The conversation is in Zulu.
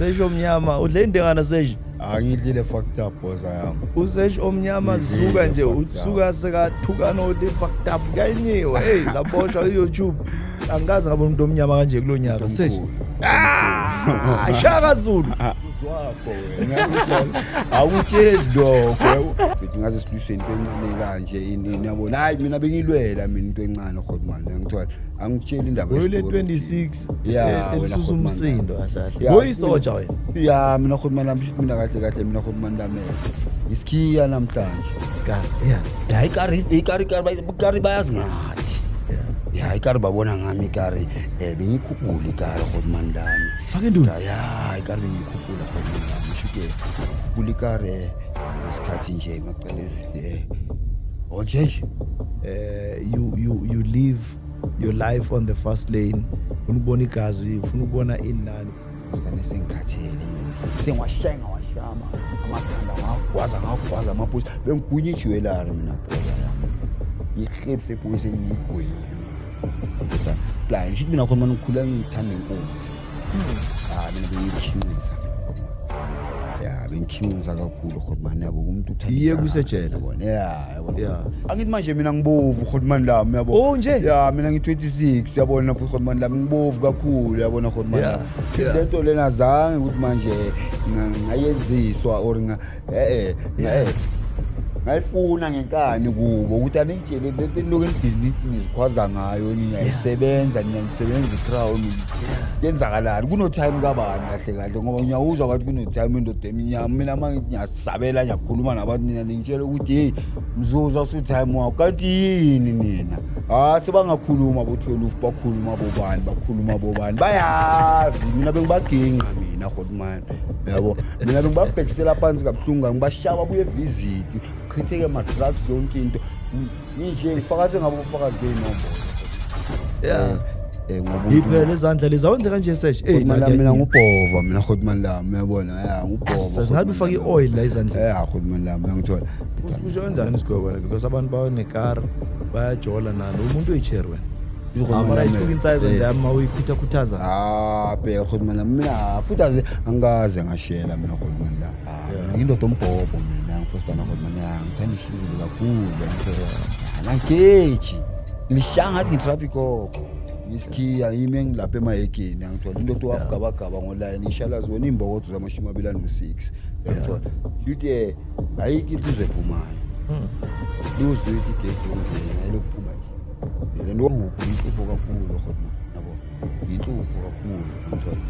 Sesho omnyama udle indengana Sesh. Angidlile, fucked up, boza yami. USesh omnyama Ngidlile, zuka nje fucked up. usuka sekathukana uthi fucked up kayinyiwe. Hey, zaboshwa ku-YouTube. Angikaze ngabona umuntu omnyama kanje kulo nyaka Sesh. Ah, Shaka Zulu. Uzwakho wena awutsheli lokho. Mfethu, ngaze silwiswe into encane kanje ini, yabona. Hayi, mina bengilwela mina into encane, hotman, ngithola angitsheli indaba Ngoyile yestory. 26 Ya, wena elisusa Hotman. umsindo kahle kahle. Ya, Boyisoja wena. Ya, mina hotman lami, shuthi mina kahle kahle, mina hotman lami isikhiya namhlanje. Ka. Yeah. Ya, ikari ikari ikari ikari bayazi ngathi. Ya, ikari babona ngami ikari, bengikhuphula ikari, hotman lami. Faka induna. Ya, ikari bengikhuphula, hotman lami, shuthi khuphula ikari ngasikhathi nje macala ezide onje nje. You live your life on the fast lane. Ufuna ukubona igazi, ufuna ukubona inani. Sitane sengikhathele, sengiwashenga washama amakhanda, ngagwaza ngagwaza amaphoyisa, bengigwinya i-jewellery mina, bhoza yami, ngihlebise ephoyiseni, ngiyigwinye mina blind. Shuthi mina khona mani ngikhula ngithanda inkunzi. Ah, mina bengiyikhinqisa mina khona, ya, bengikhinqisa kakhulu khona, yabo, umuntu uthanda Iye igazi, kusejele. yabona, ya, yabona. Angithi manje mina ngibovu, hotman lami, yabo. Oh, nje? Ya, mina ngi-26, yabona, hotman lami, ngibovu kakhulu, yabona, hotman lami. Lento lena zange ukuthi manje ngayenziswa or ngayifuna ngenkani kubo ukuthi aningitshele lento eniloku enibhizinisi nizikhwaza ngayo, niyayisebenza, niyanisebenza i-crown, yenzakalani, kuno-time kabani kahle kahle? Ngoba ngiyawuzwa bathi kuno-time indoda emnyama. Mina uma ngithi ngiyasabela, ngiyakhuluma nabantu, nina ningitshela ukuthi heyi, mzuzu asu-time wakho, kanti yini nina? Ha, sebangakhuluma bo-12, bakhuluma bobani, bakhuluma bobani, bayazi. Mina bengibaginqa mina, hotman, yabo, mina bengibabhekisela phansi kabuhlungu, ngibashaya babuye visit, chitheke ma-drugs, yonke into nginje, ngifakaze ngabo ubufakazi bey'nombolo. Ngoba Yiphela lezandla lezi awenze kanje, Sesh. Eh, Hotman lami, mina ngubhova mina, hotman lami, uyabona, ya, ngubhova. Singathi ufake i-oil la ezandleni. Ya, hotman lami, uyangithola. Usho kanjani isigwebo wena? Because abantu banekar bayajola nalo umuntu oyi-cherry wena. Hotman Mara lami, ithuka insayiza nje ama uyikhuthakhuthaza. Ah, bheka, hotman lami, mina futhi aze angikaze ngashela mina, hotman lami. Ah, mina ngindoda ombhobho mina, ngifostana, hotman, ya, ngithanda ishizile kakhulu, uyangithola. Nangeji ngilishaya ngathi ngi-traffic cop, ngisikhiya yimi engilapha emahegeni, angithola indoda owafugabagaba ngolayini ishala zona iy'mbokodo zama-26, uyangithola. Shuthi ayikho insizwa ephumayo luzwe ithi igedi yokungena elokuphuma nje le nto. Inhlupho kakhulu, hotman, yabo, inhlupho kakhulu, angithola.